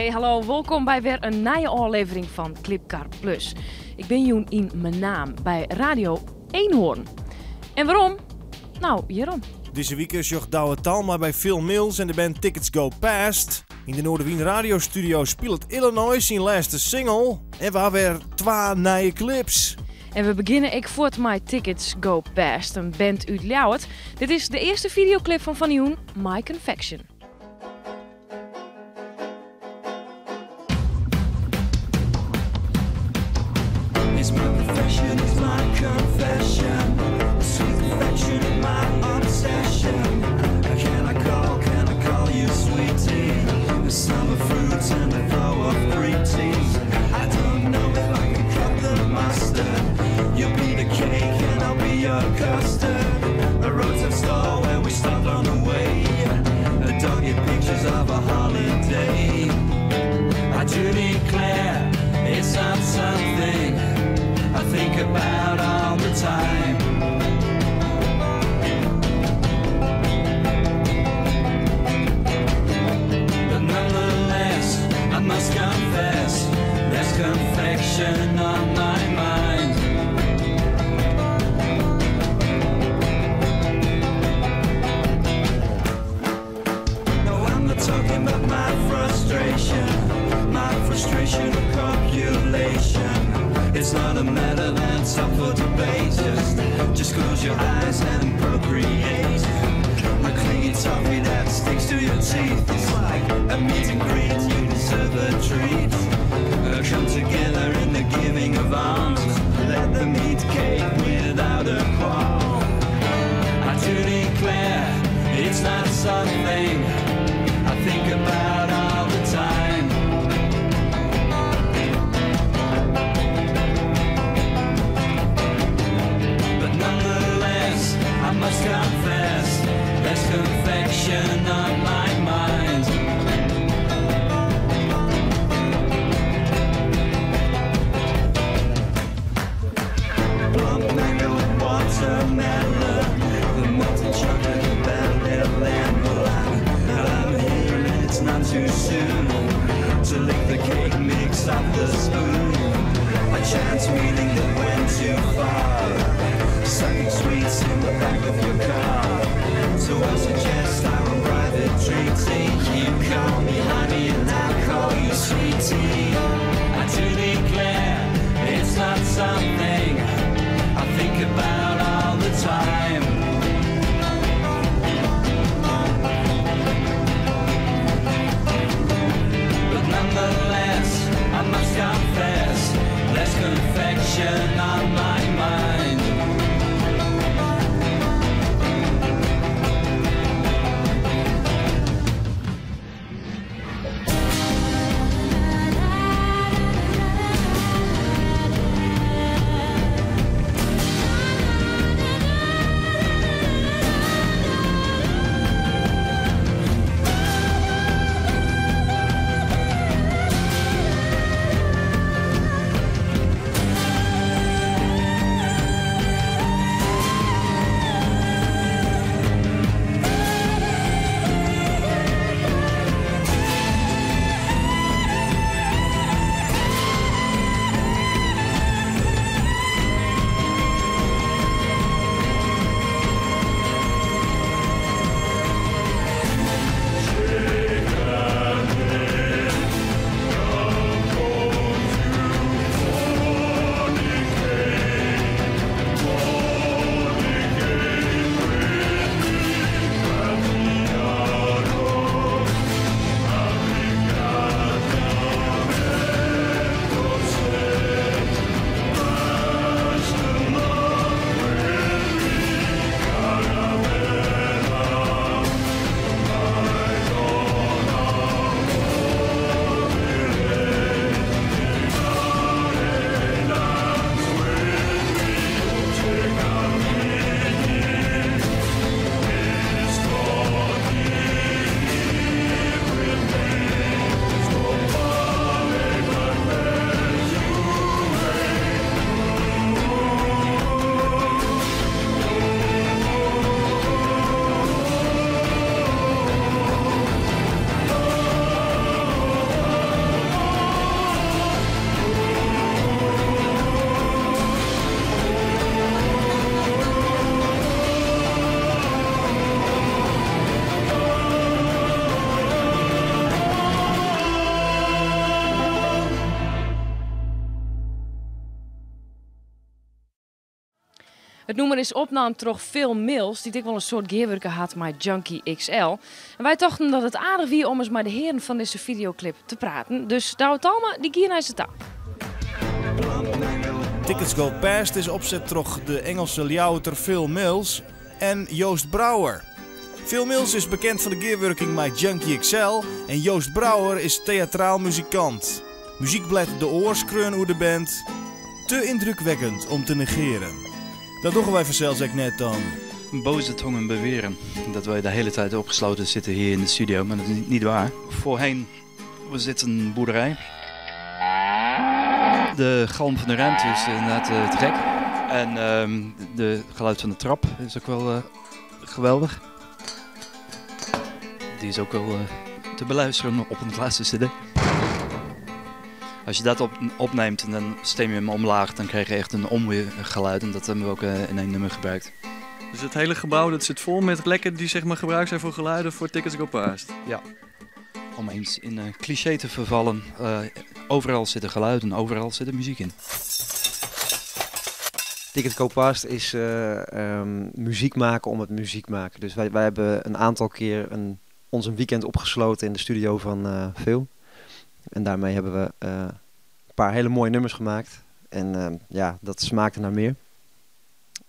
Hey, hallo, wolkom by wer in nije ôflevering fan Klipkar Plus. Ik bin jûn yn Menaam by Radio Eenhoorn. En wêrom? Nou, hjirom. Dizze wike sjocht Douwe Talma by Phil Mills en de band Tickets Go Past. Yn de Noardewyn radiostudio spilet Illinois syn lêste single en we ha wer twa nije clips. En we begjinne ek fuort mei Tickets Go Past, in band út Ljouwert. Dit is de earste fideoklip fan fan 'e jûn, My Confection. It's my profession, it's my confession. Sweet perfection of my obsession. Can I call, can I call you sweetie? The summer fruits and the flow of greetings. I don't know if I can cut the mustard. You'll be the cake and I'll be your custard. The roads have stalled where we stopped on the way. The doggy pictures of a holiday. I do declare it's not something I think about all the time. But nonetheless, I must confess, there's confection on my mind. No, I'm not talking about my frustration, my frustration of copulation. It's not a matter that's up for debate. Just close your eyes and procreate. A clingy toffee that sticks to your teeth. It's like a meet and greet. You deserve a treat. Come together in the giving of arms. Let them eat cake without a quarrel. I do declare it's not something I think about all the time. But nonetheless, I must confess, there's confection on my mind. Plump mango and watermelon, the melted chocolate and vanilla. Well, I'm here and it's not too soon to lick the cake mix off the spoon. A chance meeting that went too far, sucking sweets in the back of your car. So I suggest our private treaty. You call me honey and I call you sweetie. I do declare it's not something I think about all the time. But nonetheless, I must confess, there's confection on my mind. It nûmer is opnaam troch Phil Mills, dy't ek wol in soad gearwurke hat mei Junkie XL. En wy tochten dat it aardich wie om ris mei de hearen fan dizze fideoklip te praten. Dus Douwe Talma dy gie nei se ta. Tickets Go Past is opset troch de Engelse Ljouwerter Phil Mills en Joost Brouwer. Phil Mills is bekend fan de gearwurking mei Junkie XL en Joost Brouwer is teatraal muzikant. Muzykblêd De Oar skreaun oer de band, Te indrukwekkend om te negeren. Dat dogge wy fansels ek net dan. Boze tongen beweren dat wij de hele tijd opgesloten zitten hier in de studio, maar dat is niet waar. Voorheen was dit een boerderij. De galm van de ruimte is inderdaad te gek. En de geluid van de trap is ook wel geweldig. Die is ook wel te beluisteren op een laatste cd. Als je dat opneemt en dan stem je hem omlaag, dan krijg je echt een onweergeluid. En dat hebben we ook in één nummer gebruikt. Dus het hele gebouw dat zit vol met plekken die gebruikt zijn voor geluiden voor Tickets Go Past? Ja. Om eens in een cliché te vervallen, overal zitten geluiden, overal zit muziek in. Tickets Go Past is muziek maken om het muziek maken. Dus wij hebben een aantal keer ons een weekend opgesloten in de studio van Phil. En daarmee hebben we een paar hele mooie nummers gemaakt. En dat smaakte naar meer.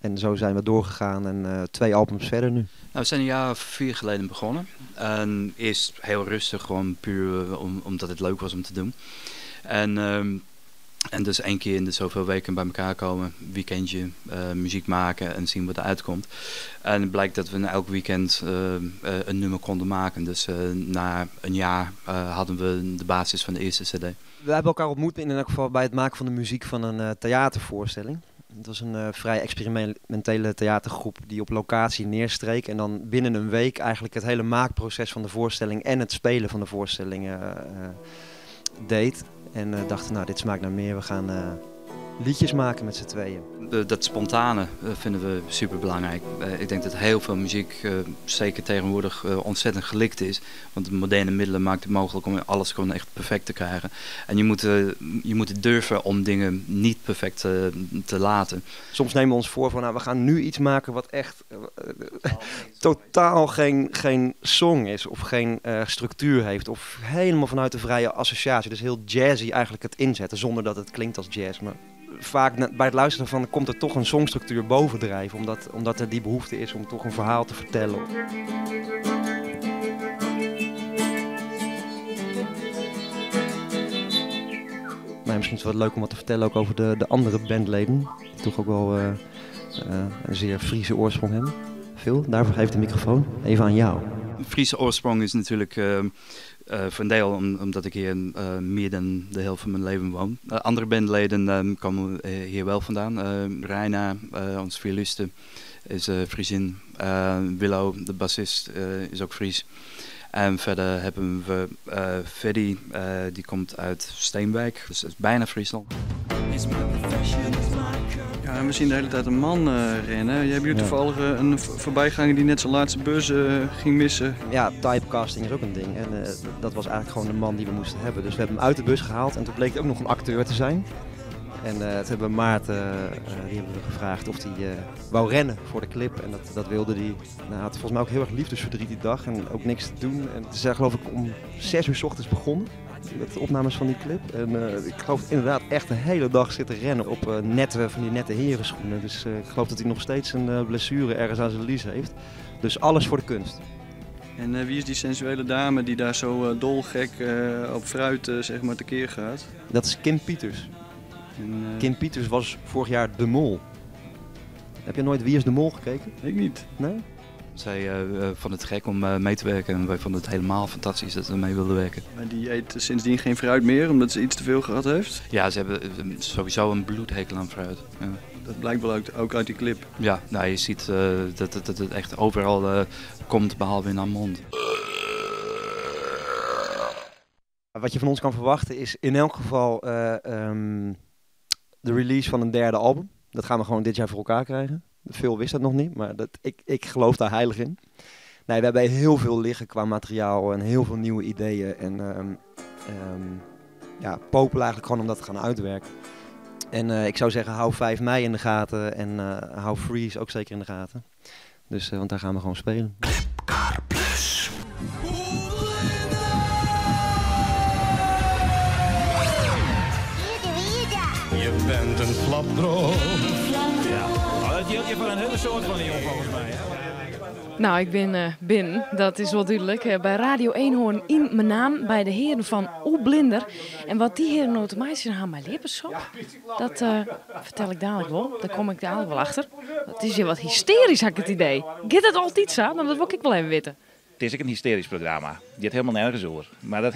En zo zijn we doorgegaan en 2 albums verder nu. We zijn een jaar of 4 geleden begonnen. En eerst heel rustig, gewoon puur omdat het leuk was om te doen. En dus 1 keer in de zoveel weken bij elkaar komen, weekendje, muziek maken en zien wat er uitkomt. En het blijkt dat we in elk weekend een nummer konden maken. Dus na een jaar hadden we de basis van de eerste cd. We hebben elkaar ontmoet in elk geval bij het maken van de muziek van een theatervoorstelling. Het was een vrij experimentele theatergroep die op locatie neerstreek. En dan binnen een week eigenlijk het hele maakproces van de voorstelling en het spelen van de voorstelling deed. En dachten, dit smaakt naar meer, we gaan liedjes maken met z'n tweeën. Dat spontane vinden we superbelangrijk. Ik denk dat heel veel muziek, zeker tegenwoordig, ontzettend gelikt is. Want de moderne middelen maken het mogelijk om alles gewoon echt perfect te krijgen. En je moet het durven om dingen niet perfect te laten. Soms nemen we ons voor van, we gaan nu iets maken wat echt totaal geen song is of geen structuur heeft. Of helemaal vanuit de vrije associatie. Dus heel jazzy eigenlijk het inzetten, zonder dat het klinkt als jazz. Maar vaak bij het luisteren van komt er toch een songstructuur bovendrijven, omdat er die behoefte is om toch een verhaal te vertellen. Maar misschien is het wel leuk om wat te vertellen ook over de andere bandleden, die toch ook wel een zeer Friese oorsprong hebben. Phil, daarvoor geef ik de microfoon even aan jou. Friese oorsprong is natuurlijk voor een deel omdat ik hier meer dan de helft van mijn leven woon. Andere bandleden komen hier wel vandaan. Reina, ons violiste, is Friesin. Willow, de bassist, is ook Fries. En verder hebben we Freddy, die komt uit Steenwijk, dus dat is bijna Friesland. Ja, en we zien de hele tijd een man rennen. Jij hebt hier toevallig een voorbijganger die net zijn laatste bus ging missen. Ja, typecasting is ook een ding. En dat was eigenlijk gewoon de man die we moesten hebben. Dus we hebben hem uit de bus gehaald en toen bleek hij ook nog een acteur te zijn. En toen hebben we Maarten die hebben we gevraagd of hij wou rennen voor de clip. En dat wilde hij. Hij had volgens mij ook heel erg liefdesverdriet die dag en ook niks te doen. En het is daar geloof ik om 6 uur 's ochtends begonnen met de opnames van die clip. En ik geloof inderdaad echt de hele dag zitten rennen op van die nette herenschoenen. Dus ik geloof dat hij nog steeds een blessure ergens aan zijn lies heeft. Dus alles voor de kunst. En wie is die sensuele dame die daar zo dolgek op fruit tekeer gaat? Dat is Kim Pieters. En Kim Pieters was vorig jaar de Mol. Heb je nooit Wie is de Mol gekeken? Ik niet. Nee? Zij vond het gek om mee te werken en wij vonden het helemaal fantastisch dat ze mee wilden werken. Maar die eet sindsdien geen fruit meer omdat ze iets te veel gehad heeft? Ja, ze hebben sowieso een bloedhekel aan fruit. Ja. Dat blijkt wel ook uit die clip. Ja, je ziet dat het echt overal komt behalve in haar mond. Wat je van ons kan verwachten is in elk geval de release van een derde album. Dat gaan we gewoon dit jaar voor elkaar krijgen. Phil wist dat nog niet, maar ik geloof daar heilig in. Nee, we hebben heel veel liggen qua materiaal en heel veel nieuwe ideeën. En popelen eigenlijk gewoon om dat te gaan uitwerken. En ik zou zeggen, hou 5 mei in de gaten en hou Freeze ook zeker in de gaten. Dus, want daar gaan we gewoon spelen. Je bent een flapdrol. Ja. Oh, dat hield je van een hele soort van jong volgens mij. Hè? Nou, ik ben binnen, dat is wel duidelijk. Bij Radio Eenhoorn in Menaam, bij de heren van Oeblinder. En wat die heren nou te maken hebben met Lippersop, dat vertel ik dadelijk wel. Daar kom ik dadelijk wel achter. Dat is hier wat hysterisch, had ik het idee. Gaat het altijd zo? Nou, dat wil ik wel even weten. Het is ook een hysterisch programma. Die het helemaal nergens over. Maar dat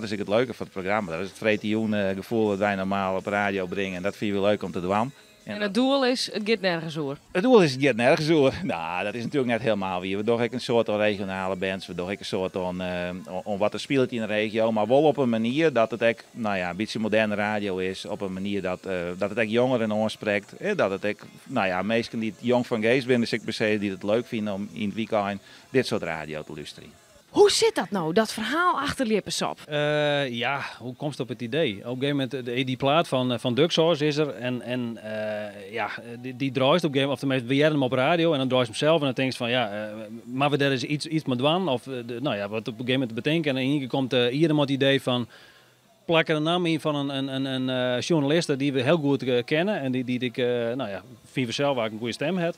is het leuke van het programma. Dat is het freetioen gevoel dat wij normaal op radio brengen. En dat vind je wel leuk om te doen. En het doel is, het gaat nergens over. Het doel is, het gaat nergens over. Nou, dat is natuurlijk net helemaal wie. We doen ook een soort van regionale bands. We doen ook een soort van om wat er speelt in de regio. Maar wel op een manier dat het ook, nou ja, een beetje moderne radio is. Op een manier dat het ook jongeren aanspreekt. Dat het ook, nou ja, mensen die jong van geest zijn, dus ik per se die het leuk vinden om in het weekend dit soort radio te luisteren. Hoe zit dat nou, dat verhaal achter Lippersop? Ja, hoe komt het op het idee? Op een gegeven moment, die plaat van Duck Sauce is er. En ja, die draait op een gegeven moment, of tenminste, we jaren hem op radio en dan draait hem zelf. En dan denk je van, ja, maar we daar is iets met dwan. Of, nou ja, wat op een gegeven moment te bedenken. En in één keer komt hier het idee van, plak er een naam in van een journaliste die we heel goed kennen. En die ik, nou ja, vind zelf waar ik een goede stem heb.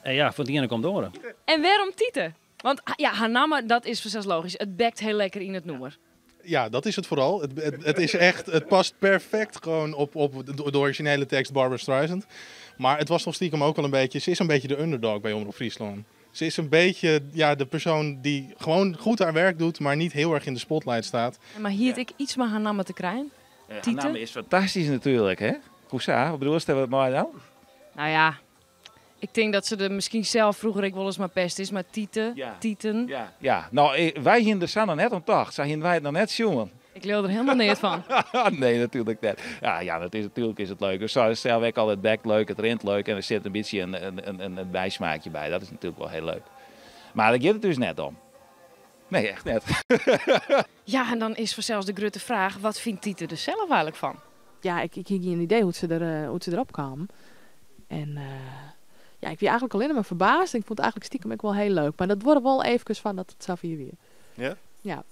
En ja, van die ene komt door. En waarom Tiete? Want ja, haar naam, dat is vanzelfs logisch. Het bekt heel lekker in het noemer. Ja, dat is het vooral. Het is echt, het past perfect gewoon op de originele tekst Barbra Streisand. Maar het was nog stiekem ook wel een beetje, ze is een beetje de underdog bij Omrop Fryslân. Ze is een beetje, ja, de persoon die gewoon goed haar werk doet, maar niet heel erg in de spotlight staat. Maar hier had ik iets met haar naam te krijgen. Haar naam is fantastisch natuurlijk, hè? Hoeza, wat bedoel je, wat mooi dan? Nou ja. Ik denk dat ze er misschien zelf vroeger ik wel eens maar pest is, maar Tiete, ja. Tieten. Ja, ja. Nou, wij gingen de Sanne net om tocht. Zij wij het nog net jongen. Ik leer er helemaal niet van. Nee, natuurlijk niet. Ja, dat is, natuurlijk is het leuk. Dus zelf ik al het bek leuk, het rint leuk en er zit een beetje een bijsmaakje bij. Dat is natuurlijk wel heel leuk. Maar daar gaat het dus net om. Nee, echt net. Ja, en dan is vanzelfs de grote vraag, wat vindt Tiete er zelf eigenlijk van? Ja, ik had geen idee hoe ze erop kwam. En ja, ik ben eigenlijk alleen maar verbaasd. Ik vond het eigenlijk stiekem ook wel heel leuk. Maar dat wordt wel even van dat het Xavier weer. Ja? Ja.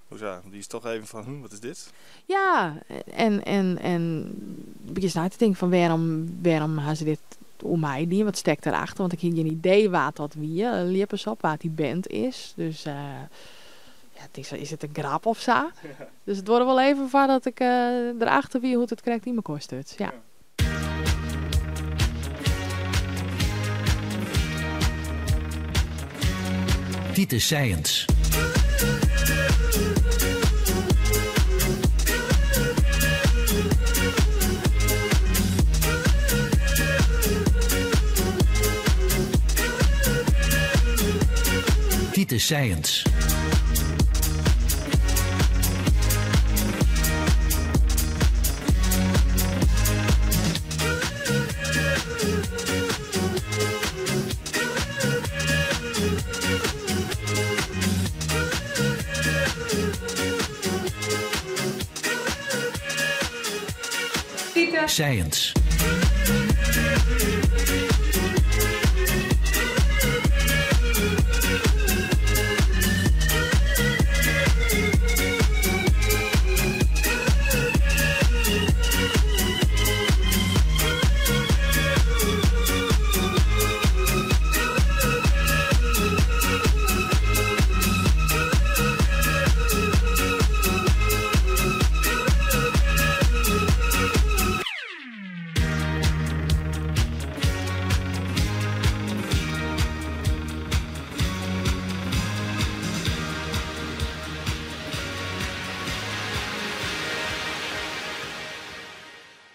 Hoezo? Die is toch even van, wat is dit? Ja, en een beetje na te denken van waarom hebben ze dit om mij die? Wat steekt erachter? Want ik had geen idee waar dat wie, Lippersop, waar die band is. Dus ja, is het een grap of zo? Ja. Dus het wordt wel even van dat ik erachter wie hoe het krijgt in mijn kost. Ja. Ja. Tiete Science. Tiete Science. Science.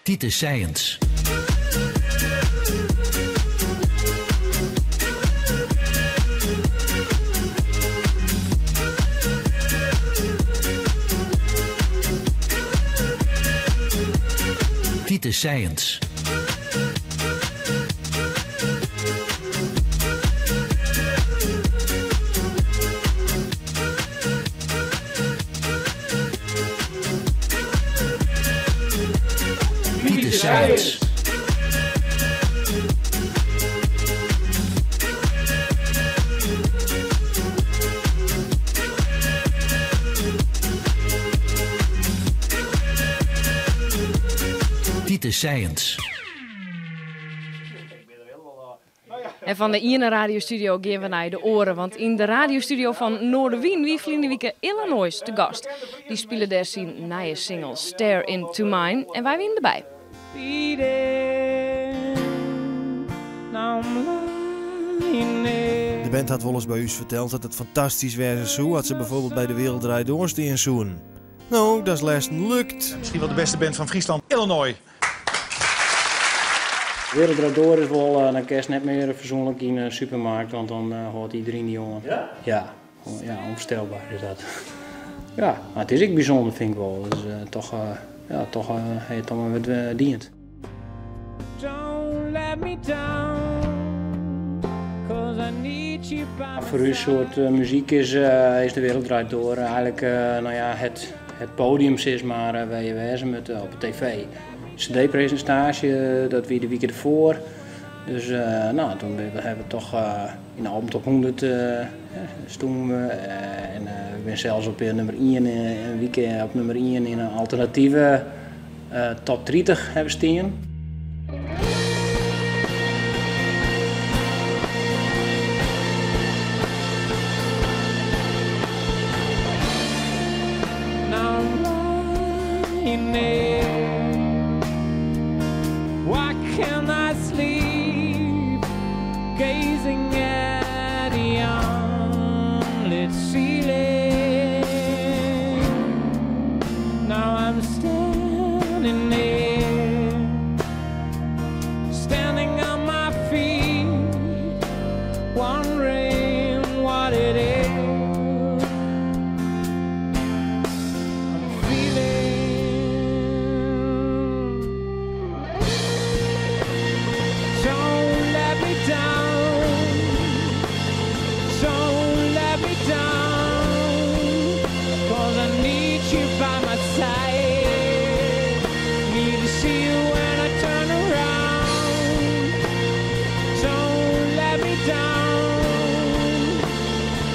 Tiete Science. Tiete Science. Tiete Titus Sijens. Titus Sijens. En fan de iene radiostudio gean we nei de oare, want yn de radiostudio fan Noardewyn wie ferline wike Illanois te gast. Dy spile dêr syn nije single Stare Into Mine en wy wiene derby. De band hat wolris by ús ferteld dat it fantastysk wêze soe as se bijvoorbeeld by De Wereld Draait Door stean soenen. No, dat is lêsten lukt. Misschien wel de beste band van Friesland, Illanois. De Wereld Draait Door is wol, dan kinst net mear fatsoenlik yn de supermarkt, want dan hâldt iedereen dy oan. Ja? Ja, ja, onvoorstelbaar is dat. Ja, mar it is ek bysûnder fyn ik wol. Dus toch, ja, toch ha je it dan mar wat dien. Don't let me down, 'cause I need you by my Foar ús soart muzyk is De Wereld Draait Door eigenlik nou ja, het podium sis mar, wêr je wêze moatte op de tv. CD-presintaasje, dat wie de wike derfoar. Dus nou, toen hawwe we toch yn de albumtop 100 stûnen we. En we binne sels op nûmer ien, in wike op nûmer ien yn in alternative top 30 hawwe stean. Now I'm lying there. Why can't I sleep? Gazing at the unlit ceiling. Now I'm standing there, standing on my feet, wondering what it is I'm feeling. Don't let me down. Don't let me down. 'Cause I need you by my side. Need to see you when I turn around. Don't let me down.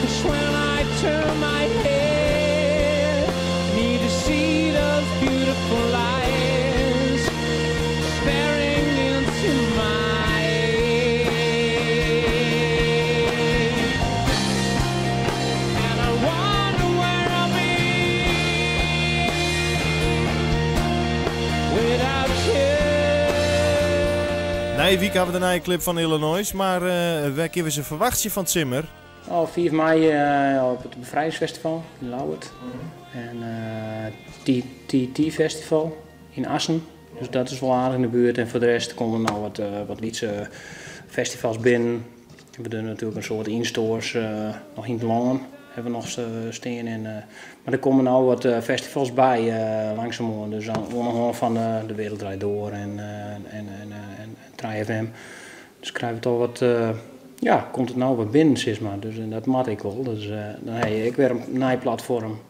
'Cause when I turn my head, need to see those beautiful eyes staring into mine. And I wonder where I'll be without you. Nije wike hawwe we de nije klip fan Illanois, mar wêr kinne we se ferwachtsje fan 't simmer? Op 5 mei op it Befrijdingsfestival yn Ljouwert. En TT Festival yn Assen. Dus dat is wol aardich yn de buert. En foar de rest komme der noch wat lytse festivals binnen. We dogge natuerlik in soad yn-stores noch yn it lân. Hawwe we noch stean. En mar der komme no wat festivals by langsumoan. Dus oan de hân fan De Wereld Draait Door en 3FM. Dus krije we toch wat, ja, komt it no wat binnen, sis mar. Dus en dat moat ek wol. Dus dan ha je ek wer in nij platfoarm.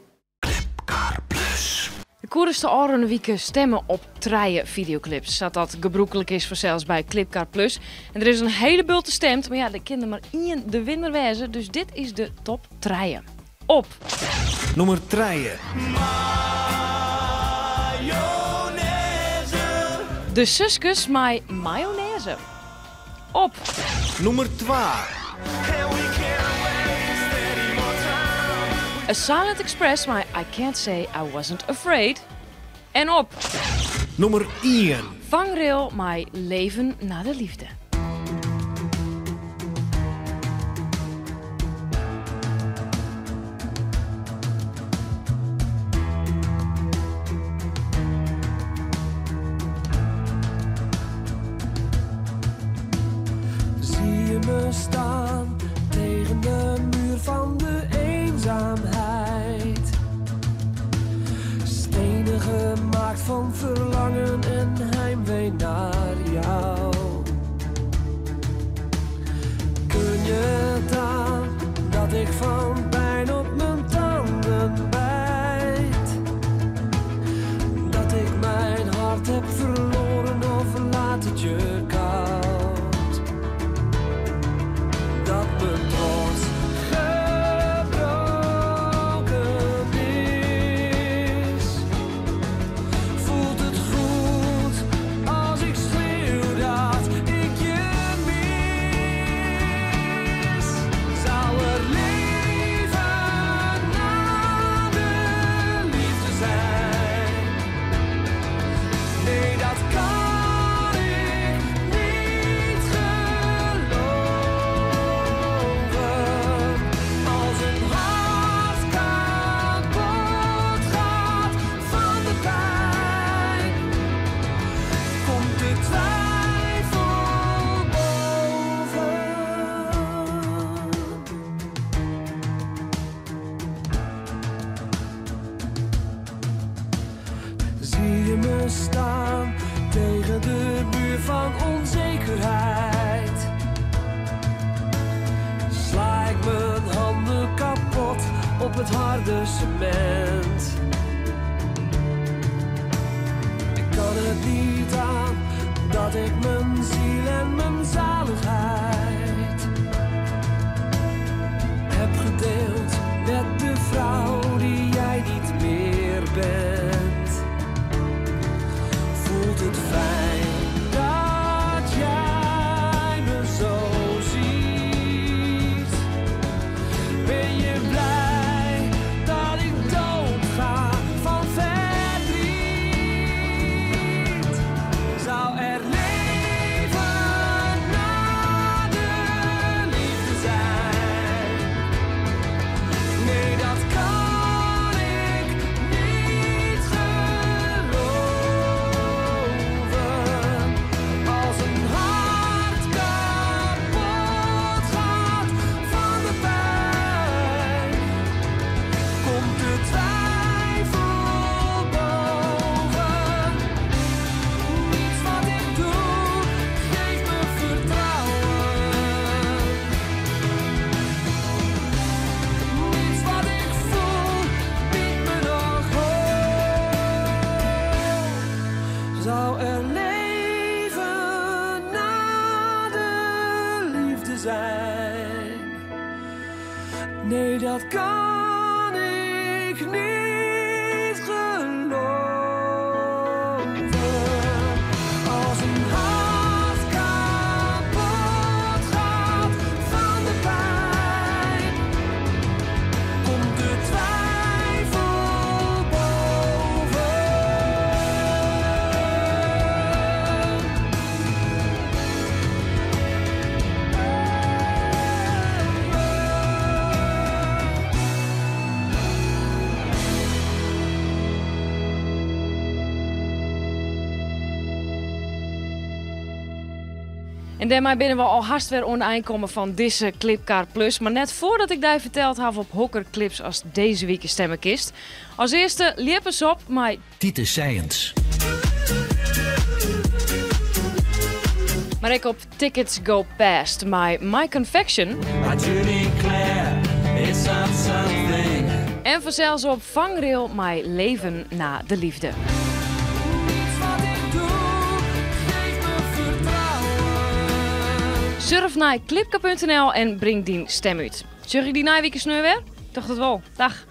De koerste ôfrûne wike stemme op trije videoclips, sa't dat gebrûklik is fansels by Klipkar Plus. En der is in hiele bulte stemd, mar ja, der kin der mar ien de winner wêze, dus dit is de top trije. Op nûmer trije. De Suskes mei mayonaise. Op nûmer twa. A Silent Express mei I Can't Say I Wasn't Afraid. En op nûmer ien. Vangrail mei Leven na de Liefde. Zie je me staan tegen de muur van de eenzaamheid. Stenen gemaakt van verlangen en heimwee naar jou. Kun je het aan dat ik van pijn op mijn tanden bijt? Dat ik mijn hart heb verloren. het harde cement. Ik kan het niet aan dat ik mijn ziel en mijn zaligheid heb gedeeld met de vrouw die jij niet meer bent. Voelt het fijn dat jij me zo ziet? Ben je blij dat ik doodga van verdriet? Zou er leven na de liefde zijn? Nee, dat kan ik niet geloven. Als een hart kapot gaat van de pijn, komt de twijfel boven. Niets wat ik doe geeft me vertrouwen. Niets wat ik voel biedt me nog hoop. Zou er leven na de liefde zijn? Nee, dat kan ik niet geloven. Als een hart kapot gaat van de pijn, komt de twijfel boven. En daarmee binnen we al haast weer oneinkomen van deze Clipkaart Plus. Maar net voordat ik daar verteld heb op hokker clips als deze week stemmenkist. Als eerste liep op, maar Titus Science. Maar ik op Tickets Go Past, My Confection. I do declare it's not something. En vanzelfs op Vangrail, My Leven na de Liefde. Surf naar clipka.nl en breng die stem uit. Zorg ik die na week sneu weer? Toch dat wel. Dag.